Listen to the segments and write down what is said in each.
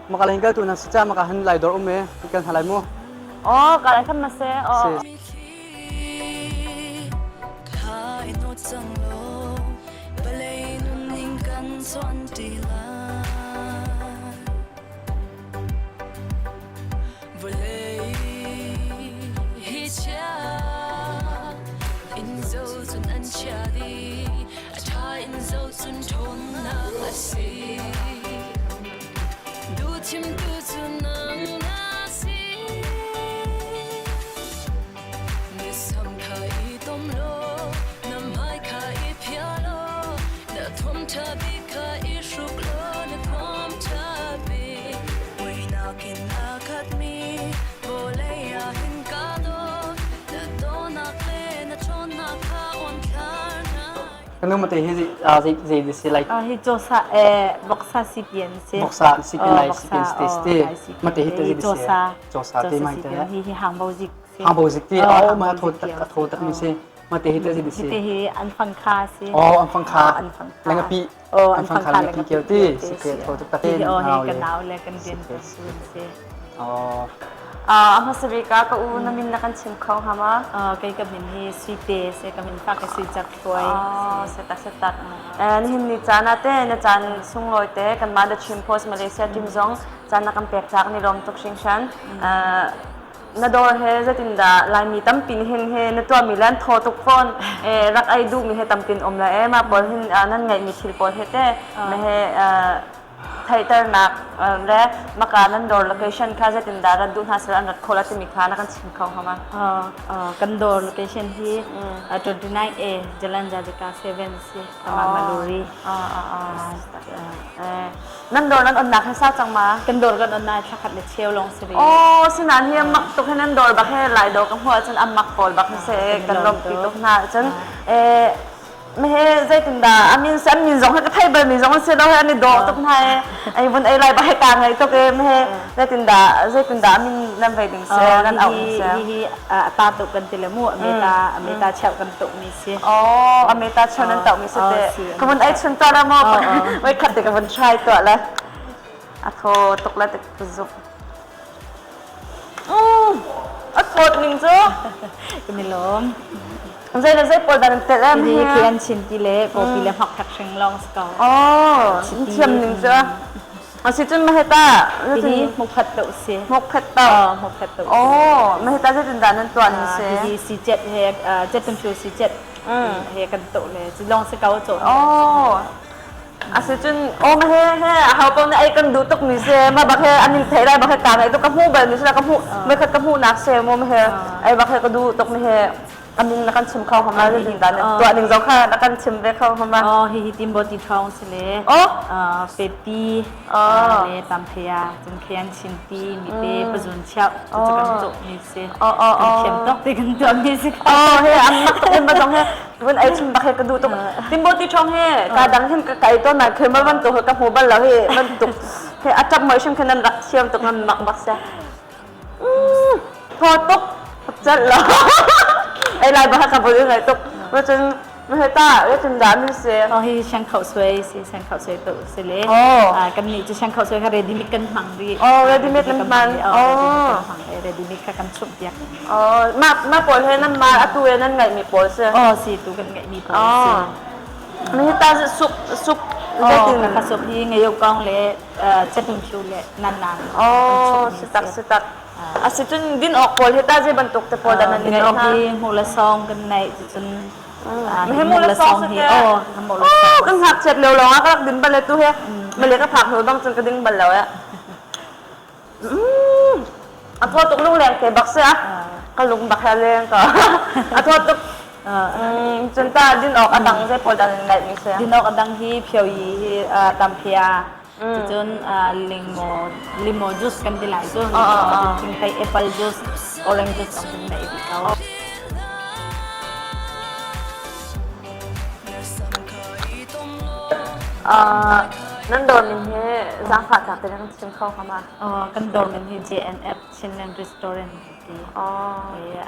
Maka lain kal tu na si cha maka han lai dor um e kan halai mu. Oh, ka lai khan ma se. Oh. Kanu mate hi zei zei si like Hi chosa boksa sipian si. Boksa sipian lai sipian ste ste mate hi te si chosa chosa te mai te hi hi hang bo zik si. Hang bo zik ti oh ma tho tak tho tak mi si mate hi te si si. Hi hi an fang kha si. Oh an fang kha. An fang kha. Lenga pi. Oh an fang kha lenga pi keu ti si ke tho tak tak. Hi oh hi kan nau le kan din si. Oh. A hmasa bik ah ka u na min na kan chim kho hnga ma? Kei ka min hi Suite si ka min fa ka sui cak hluai. Setak setak. Nihin ni caan ah te na caan sunglawi te kanmah The Chin Post Malaysia team zong caan na kan pek caah kan i lawm tuk hringhran. Na dawr he zeitindah Laimi tampi nihin he na tuahmi le an thaw tuk fawn. Rak ei duhmi he tampi um la e mah pawl hin nan ngeihmi thil pawl he te na he theihternak le maka nan dawr location kha zeitindah rat duh hna sel an rat khawh la timi kha na kan chim kho hnga ma? Kan dawr location hi 29A Jalan Jajaka 7 si Taman Maluri. Nan dawr nan onnak hi sau cang ma? Kan dawr kan onnak thla khat le cheu lawng si rih. Oh, sinan hi mak tuk hi nan dawr bak he lai dawr ka hmuh ahcun a mak pawl bak hi se kan lawmhpi tuk hna ahcun Mehe zeitindah a min an min zong hi ka thei bal mi zong an si lo he an i dawh tuk hna i ai vun ei lai ba he ka ngei tuk i mehe zeitindah zeitindah a min nan vei ding si nan auh ding si Hihi a ta tuk kan ti le mu ameta ameta cheu kan tuk mi si. Oh ameta cheu nan toh mi si te ka vun ei chun tuah la mu wai khat te ka vun try tuah la a thaw tuk la te ka zuk A thawt ning cu. Kan i lawm. Zei le zei pawl dah nan telh em hi? Hi an chin ti le kawpi le hmak thak hring lawng si ko. Oh, thiam ning cu. A si cun maheta. Hi mukhat to si. Mukhat to. Oh, mukhat to. Oh, maheta zeitin dah nan tuah ning si? Hi si chet he chet tum shu si chet he kan to le ci long si ko cho. Oh. Asicun aw ma he he aho paoh nih ei kan duh tuk mi si ma bak he an in theih lai bak he ka ngai tuk ka hmu bal mi si ka hmu me khat ka hmuh nak se mu ma he ei bak he ka duh tuk mi he amin na kan chim kho hama zeitin dah tuah ning zong kha na kan chim ve kho hama Oh hi hi timbo ti thong si le oh pepi le tamphea cun khian chin ti mi te pazun chiao cu kan cawh mi si kan thiam tok ti kan tuah mi si oh he an mak tuk in ba zong he vun ei chim bak he ka duh tuk timbo ti thong he ka dang hin ka kai to na khel man to ka hmu bal lo he man tuk he atap moi shim khan nan rak thiam tuk nan mak bak se tho tuk chal lo ei lai ba ka bol ngai tuk ma chun ma ta ye chun da mi se oh hi shang khau suai si shang khau suai to se le kan ni chu shang khau suai kha ready made kan hmang ri oh ready made nan hman oh ready made kha kan chumh piak Oh, mah mah pawl he nan mah atu he nan ngeihmi pawl si. Oh, si tu kan ngeihmi pawl si. Mi hi ta sup sup zeitin oh, ka sup hi ngeiu kong le chatum phu le nan nan. Oh, si tak si tak. A si cun din awk pawl hi ta zei bantuk te pawl dah nan ngeih hna? Din awk hi mu le song kan nei cun He mu le song si ke. Oh, mu le song. Oh, kan ngak chet leo lawng ah ka rak din bal le tu he. Male ka phak hnu bang cun ka ding bal lo ya. A thaw tuk lungleng te bak si a. Ka lung bak he leng ka. A thaw tuk. Cun ta din awk a dang zei pawl dah nan ngaih mi si? Din awk a dang hi phio yi hi tamphia. Cun lingmaw limo juice kan ti lai cu. Thingthei apple juice, orange juice zong kan nei dih ko. Nan dawr min hi zaangfah tlak tein kan chim kho hnga ma? Kan dawr min hi JNF Chinland Restaurant. si.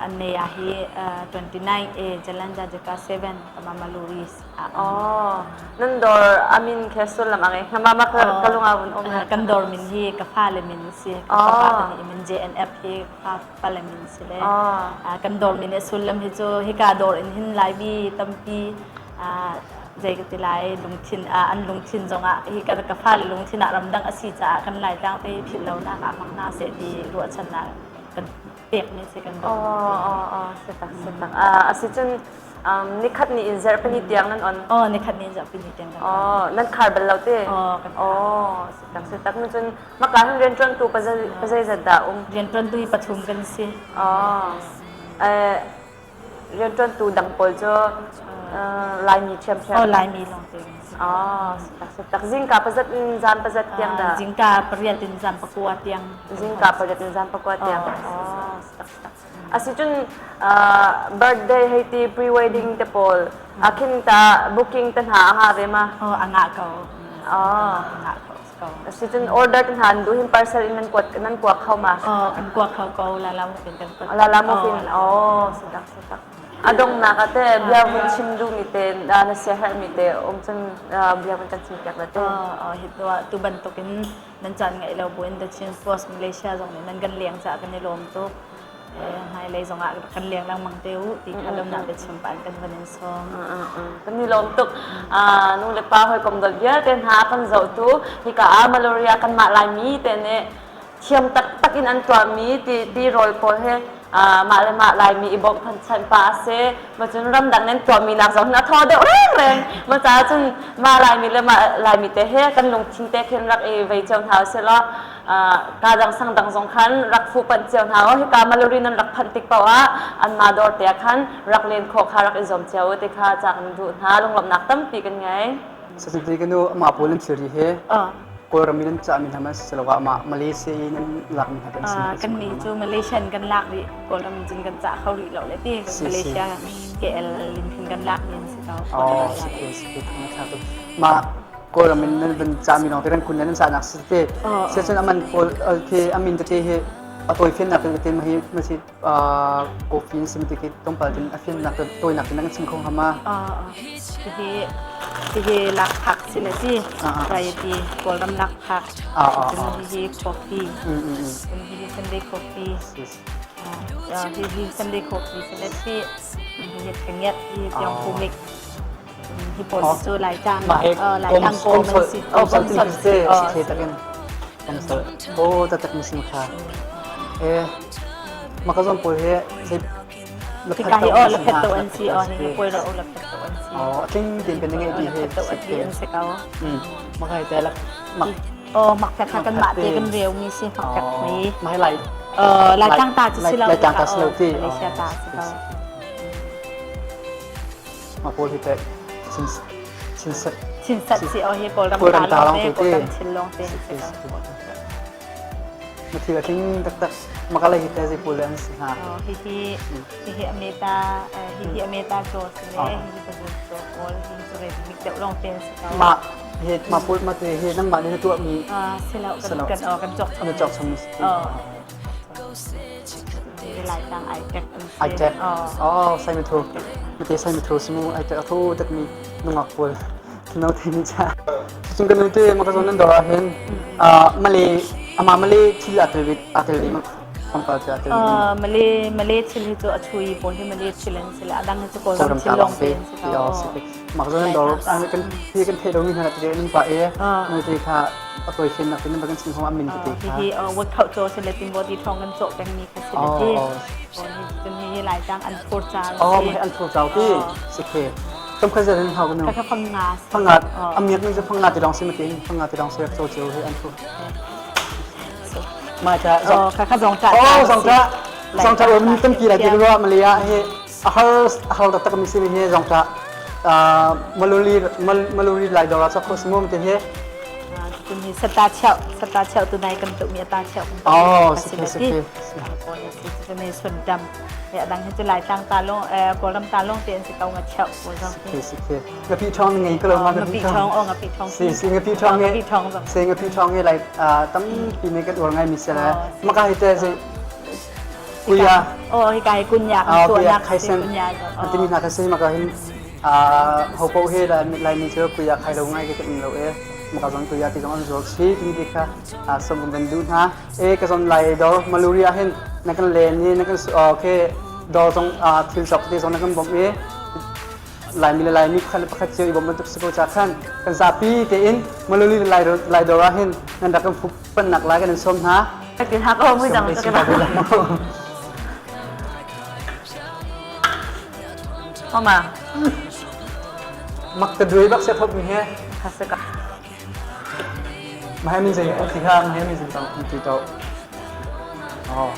An ne ah hi 29 A Jalan Jajaka 7 Kama Maluris. Oh, nan dawr amin khe sullam a ngei. Mama ka lunga vun um. Kan dawr min hi ka fale min si. Ka fa pa min JNF hi ka fale min si le. Kan dawr min a sullam hi cu hika dawr in hin Laimi tampi zei ka ti lai lungthin an lungthin zongah hi ka fale lungthin ah ramdang a si caah kan Laitlang te philh lonak ah hmang hna seh ti ruahchannak kan pekmi si kan dawr. Oh, si tak si tak. Asicun nikhat ni in zarhpini tiang nan on. Oh, nikhat ni in zarhpini tiang kan on. Oh, nan khar bal lo te. Oh, kan khar. Oh, si tak si tak. Cun maka hin rianṭuantu pazeizat dah um? Rianṭuantu hi pathum kan si. Oh. Rianṭuantu dang pawl cu Laimi ṭhiamṭhiam. Oh, Laimi lawng te kan si. Oh, si tak si tak. Zingka pazat in zan pazat tiang dah? Zingka pariat in zan pakua tiang. Zingka pariat in zan pakua tiang. Oh, si tak si tak. Asicun birthday hei ti pre-wedding te pawl akhin ta booking te hna a nga ve ma? Oh, a ngah ko. Oh. A ngah ko. Asicun order te hna an duh hin parcel in nan kuat nan kuak kho ma? Oh, kan kuak kho ko lala mo fin kan kuat. Lala mo fin. Oh, sitak sitak. Adong nak ate bia vun chim duh mi te na sia herh mi te um cun bia vun kan chim piak la te. Oh, hit tu bantukin nan caan ngaih lo buin The Chin Post Malaysia zong nih nan kan leng caah kan i lawm tuk. Hmailei zongah kan leng lengmang te u ti kha lawmnak biachim pah in kan van in sawm. Kan i lawm tuk. Nu le pa hawikom dawt vialte hna kan zohtu hika ah Maloria kanmah Laimi te nih thiam taktak in an tuahmi ti ti rawl pawl hi mah le mah Laimi i bawmh chanh pa a si. Macun ramdang nan tuahmi nak zong hin a thaw deuh rengreng. Ma caah cun mah Laimi le mah Laimi te he kan lungthin te khin rak i vei cio hna usih law ka dang sang dang zong khan rak fu panh cio hna u. Hika Maluri nan rak phanh tik paoh ah anmah dawr te ah khan rak len khawh kha rak i zuam cio u ti kha ca kan duh hna. Lunglawmhnak tampi kan ngei. Sasiti ka nu amah pawl nan thilri he Kawlram in nan cahmi hna man si lo ah mah Malaysia i nan lakmi hna kan si. Kan nih cu Malaysia in kan lak rih. Kawlram in cun kan cah kho rih lo le ti. Malaysia KL in khin kan lak mi an si ko. Oh, si ke si ke thang tuk. Mah Kawlram in nan van cahmi lawng te kan kun nan cahnak si te. Se cun aman pawl khi amin tete hi a tawi fiannak tete ma hi ma si coffee in sim te khi tlawmpal tin a fiannak tawinak tin nan chim kho hnga ma? Hihi hihi lakphak si le si variety Kawlram lakphak. Cun hihi coffee. Cun hihi Sunday coffee. Hihi Sunday coffee si le si. Hihi thengiat hi tiang pumik. Hi pawl cu Laitlang Laitlang kawl man si. Oh, komsol si. Si takin. Komsol. Oh, tatak mi sim kha. Eh, makazon pawl he Hika hi aw laphet to an si aw hi poi ro laphet to an si. Aw tling tin kan ngei ti he. To an ti an si ko. Makai te lak mak. Oh mak pek kan mah te kan reu mi si mak pek mi. Mai lai. Lai tang ta chu si lo. Lai tang ta si lo ti. Malaysia ta si ko. Ma pawl hi te chin chin sat. Chin sat si aw hi Kawlram ta long te Kawlram chin long te si ko. Na thil a tling taktak makalei hi te zei pawl an si hnga? Hihi hihi ameta hihi ameta chaw si le hihi pazun chaw pawl hihi cu red mik deuh lawng te an si ko. Mah hi mah pawl ma te hi nangmah nih na tuahmi si lo kan kan kan cawk chom na cawk chom si. Lai tang ai tek an si. Ai tek. Oh, sai mi thu. Mate sai mi thu simu ai tek a thu tak mi nungak pawl. No te ni cha. Cun kan nu te maka zon nan dawr ah hin Malay ama Malay thil a tel a tel pangpar cu a tel. Malay Malay thil hi cu a chui pawl hi Malay thil an si le a dang hi cu Kawlram thil lawng te an si ko. Maka zon nan dawr kan hi kan theih lomi hna te nan pa e nu te kha a toi fen nak tin kan chim hong amin te kha. Hi wat khau cho se le tin body thong kan cawh peng mi kha si le ti. Cun hi lai tang an phur cha. Oh, an phur chau ti. Si khe. Tam kha zel hau nu. Ka phang nga. Phang nga amiak ni phang nga ti dong si ma tin phang nga ti dong se cho chiu he an thu. Ma cha oh ka kha zong cha. Oh zong cha. Zong cha um tam ki la ti ro malia he a har har tak tak mi si mi he zong cha maluli maluri lai dora cha kho simum te he Tun hi sata cheu sata cheu tu nai kan tu mi ata cheu. Oh si ke si ke. Cu ni sun dam ya dang hi cu lai tlang ta long kawlram ta long te an si ko nga cheu ko zong si si si ngapi thong ngei ko lo ma ngapi thong o ngapi thong si si ngapi thong ngapi thong zong si ngapi thong nge lai tam pi ne kan ur ngai mi se la maka hi te se Kuya. Oh, hika hi kunya kan tuahnak si kunya. An timi hna kha si maka hin ho po he la Laimi cu kuya khai lo ngai ke kan lo e maka zong kuya ti zong an zuak si timi ti kha som kan van duh hna. E ka zon lai dor Maluria hin na kan len ni na kan okay dor zong thil cawk ti zong na kan bawmh i Laimi le Laimi pakhat le pakhat cio i bawmh bantuk si ko ca khan kan zapi tein Maluli le Lai dor ah hin nan rak kan fuh pannak lai kan in sawm hna. Tin ha ko mui dang to ke Mama. Mak ta duai bak se thop mi he. Khasaka. Mahai min zei ti kha mahai min zin tang ti to. Oh.